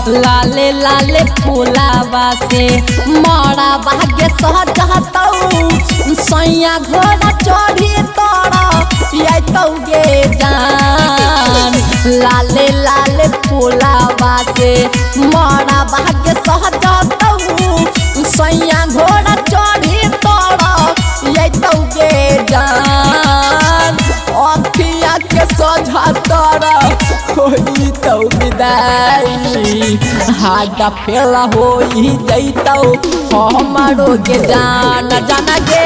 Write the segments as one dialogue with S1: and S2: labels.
S1: लाले लाले फूलावा से मारा भाग्य सहजतौ सैया घोड़ा चढ़ी तोरा अतौ गे जान। लाले लाले फूलावा से मारा भाग्य सहजतौ सैया घोड़ा चढ़ी तोरा अतौ गे जान। अखिया के सोझा तोरा होई तौ विदाई हाडा फेला होई जैतौ हमारो के जान जान गे।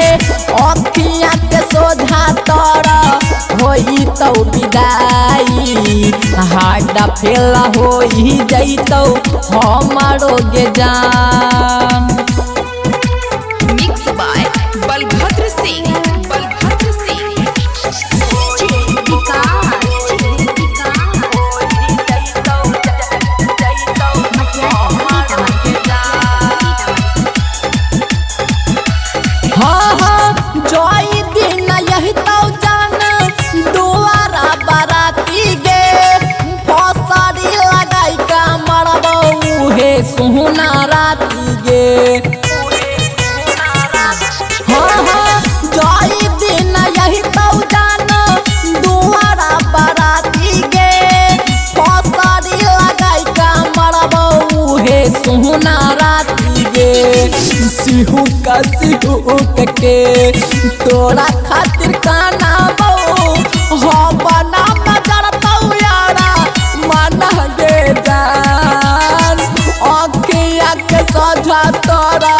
S1: अखिया के सोझा तोरा होई तौ विदाई हाडा फेला होई जैतौ हमारो के जान।
S2: Mix by Balbhadra Singh. Balbhadra Singh.
S1: हाँ हाँ जोई दिन यही तो जान दुआरा बाराती गे फसरी लगाई का मरबौ हे सोना राती गे। हाँ हाँ जोई दिन यही तो जान दुआरा बाराती गे फसरी लगाई का मरबौ हे सोना राती गे। सिहू का सिहू के तोरा खातिर काना बौ हो बना मजर तौ यारा माना गे जान। अखिया के सोझा तोरा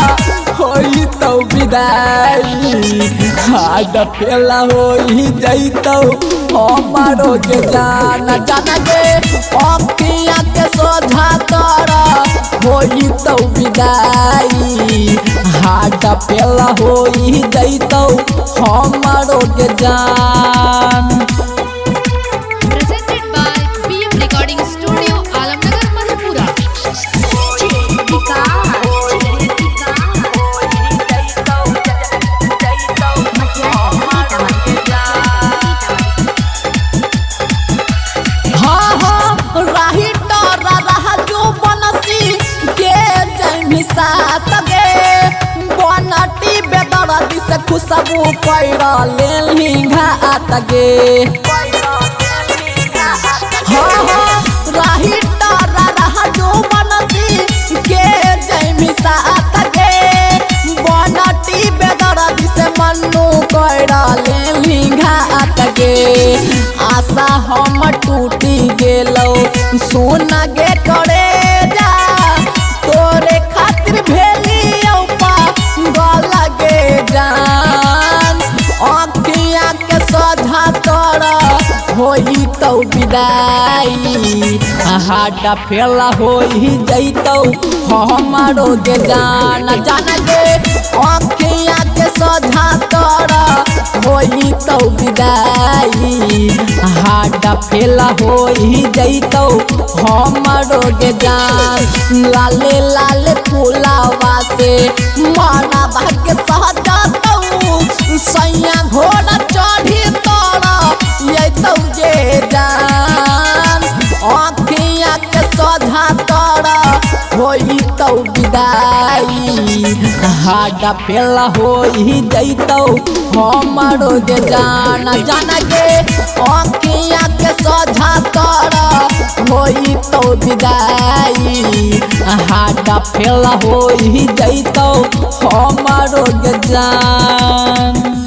S1: होई तौ विदाई हाड फेला होई जैतौ हमारो के जान जान गे। अखिया के सोझा तोरा होई तौ विदाई हाड फेला होई जैतौ हमारो के जान।
S2: Presented by PM Recording Studio, Alamnagar, Madhepura.
S1: हाँ हाँ राही तोरा राजू बनसी के जैमी साथ गे बनटी बेदर दिस खुशबू पैरा लेलही घात गे। हाँ हाँ राही तोरा राजू बनसी के जैमी साथ गे बनटी बेदर दिस मन्नू पैरा लेलही घात गे। आशा हम टूटी गेलौ सोना गे करे जा तोरे खातिर भेलियौ पागल गे जान। अखिया के सोझा तोरा होई तौ विदाई हाडा फेला होई जैतौ हमारो गे जान जान गे। अखिया के सोझा तोरा होई तौ विदाई हाडा फेला होई जैतौ हमारो गे जान। लाले लाले फूलावा से मारा भाग्य सहजतौ सैया घोड़ा चढ़ी तोरा अतौ गे जान। अखिया के सोझा तोरा होई तौ विदाई हाडा फेला होई जैतौ हमारो गे जान जान गे। अखिया के सोझा तोरा होई तौ विदाई हाडा फेला होई जैतौ हमारो गे जान।